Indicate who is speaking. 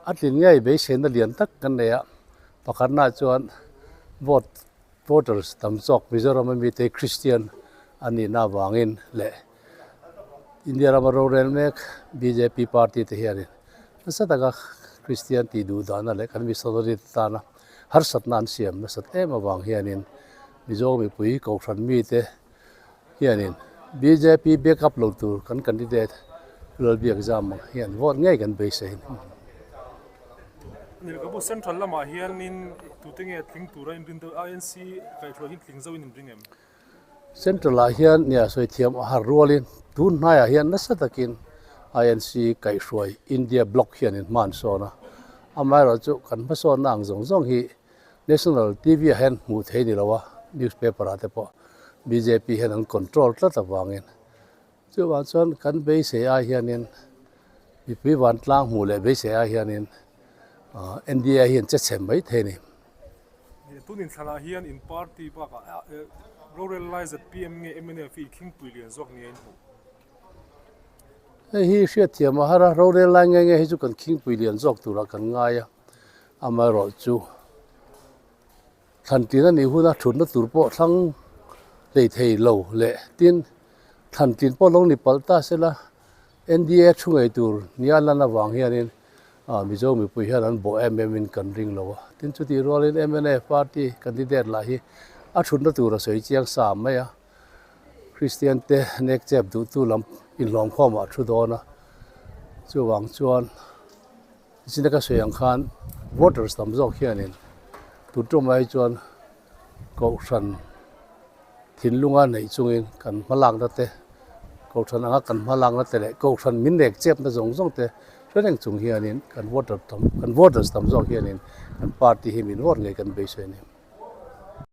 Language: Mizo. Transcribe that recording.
Speaker 1: A tlin ngei beiseina lian tak kan nei a, pakhatna chuan vote voters tam zawk Mizoram a mite Christian an nihna avangin leh India rama rorel mek bjp party te hianin nasa taka Christian tih duh dahna leh kan missionary te tana harsatna an siam nasat em avang hianin Mizo mipui Kohhran mite hianin bjp back up lo tur kan candidate Lalbiakzam ang hian vote ngei kan beisei a ni.
Speaker 2: Nilkabu Central lamah hianin tute nge tling tura inrin deuh INC kaihhruai hi tling zauhin inring em?
Speaker 1: Central ah hian nia sawi thiam a har rualin tun hnaiah hian nasa takin INC kaihhruai India bloc hianin hma an sawn a, amaherawhchu kan hmasawnna ang zawng zawng hi National TV ah hian hmuh theih ni lo a, newspaper ah te pawh bjp hian an control tlat avangin chuvang chuan kan beisei ai hianin mipui vantlang hmuh leh beisei ai hianin NDA hian che chhem mai thei a ni.
Speaker 2: Tun inthlanah hian in party bakah rorel lai zpm nge mnf hi khingpui lian zawk nia in hmuh?
Speaker 1: Hei hi hriatthiam a har a, rorel lai nge nge hi chu kan khingpui lian zawk turah kan ngai a. Amaherawhchu thlan tlin a nih huna thutna tur pawh thlang hlei thei lo leh tin thlan tlin pawh lo ni palh ta sela NDA thu ngei tur nia lan avang hianin ah Mizo mipui hian an bawh em em in kan ring lo a. Tin chutih rualin mnf party candidate lah hi a thutna tur a sawi chiang sa mai a. Kristian te nek chep duhtu lam inhlawmkhawmah a thu dawn a. Chuvang chuan. Zina ka sawi ang khan voters tam zawk hianin tun tumah hi chuan kohhran thinlunga neih chungin kan hma lakna te kohhran anga kan hma lakna te leh kohhran min rek chepna zawng zawng te hre reng chung hianin kan voter tam kan voters tam zawk hianin kan party hi min vote ngei kan beisei a ni.